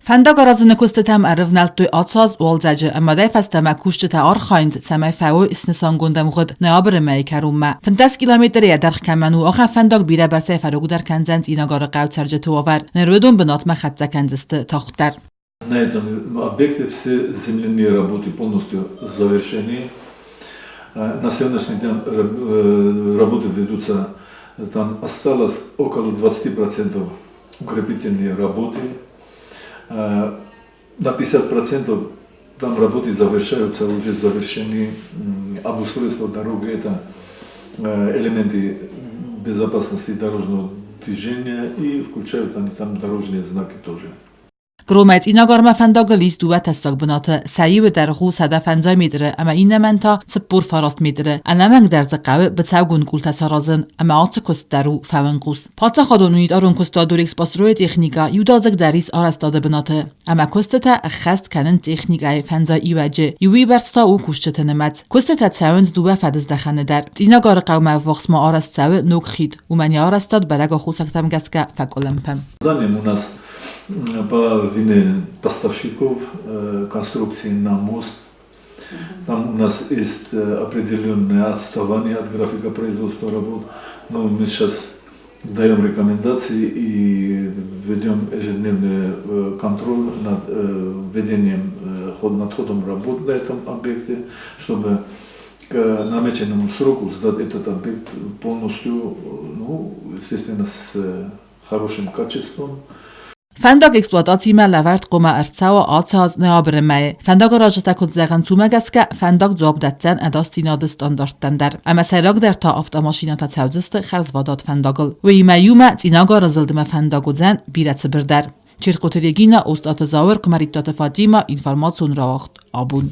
Фӕндаг аразыны куыстытӕм ӕрывнӕлдтой ацы аз уалдзӕджы ӕмӕ уӕдӕй фӕстӕмӕ кусджытӕ архайынц, цӕмӕй фӕуой снысангонд ӕмгъуыд ноябры мӕйы кӕронмӕ. 15 километры йӕ дӕргъ кӕмӕн у, ахӕм фӕндаг бирӕбӕрцӕй фӕрогдӕр кӕндзӕн Цъинагары хъӕуы цӕрджыты уавӕр. Ныр уыдон бынатмӕ хӕццӕ кӕндзысты тагъддӕр. На этом объекте все земляные работы полностью завершены. На сегодняшний день работы ведутся, там осталось около 20% укрепительные работы. На 50% там работы завершаются, уже завершены обустройство дороги, это элементы безопасности дорожного движения и включают они там дорожные знаки тоже. Громӕй Цъинагармӕ фӕндагыл ис дыууӕ тӕссаг бынаты, сӕ иуы дӕргъ у 150 метры ӕмӕ иннӕмӕн та 49 метры. Ӕнӕмӕнгдӕр дзы хъӕуы быцӕугонд къултӕ саразын, ӕмӕ ацы куыст дӕр у фӕуӕнхъус. Паддзахадон унитарон куыстуат Орексбастрой-ы техникӕ иудадзыг дӕр ис арӕзтады бынаты, ӕмӕ куыстытӕ ӕххӕст кӕнынц техникӕйы фӕндзай иуӕджы, иуыйбӕрц та у кусджыты нымӕц. Куыстытӕ цӕуынц дыууӕ фӕдыздӕхӕны дӕр. Цъинагары хъӕумӕ ӕввахс ма арӕзт цӕуы ног хид, уымӕн йӕ арӕзтад бӕрӕг аххосӕгтӕм гӕсгӕ фӕкъуылымпы. Зданием у нас по вине поставщиков конструкции на мост. Там у нас есть определенное отставание от графика производства работ, но мы сейчас даем рекомендации и ведем ежедневный контроль над ведением, над ходом работ на этом объекте, чтобы к намеченному сроку сдать этот объект полностью, ну, естественно, с хорошим качеством. Фӕндаг эксплуатацимӕ лӕвӕрд хъуамӕ ӕрцӕуа ацы аз ноябры мӕйы. Фӕндагаразджытӕ куыд зӕгъынц, уымӕ гӕсгӕ фӕндаг дзуапп дӕтдзӕн ӕдасдзинады стандарттӕн дӕр. Ӕмӕ сӕйрагдӕр та автомашинӕтӕ цӕудзысты хӕрзвадат фӕндагыл. Уыимӕ иумӕ Цъинагары зылдмӕ фӕндаг уыдзӕн бирӕ цыбырдӕр. Чертхъоты Регина, Остъаты Зауыр, Куымӕридтаты Фатимӕ, информацион рауагъд Абон.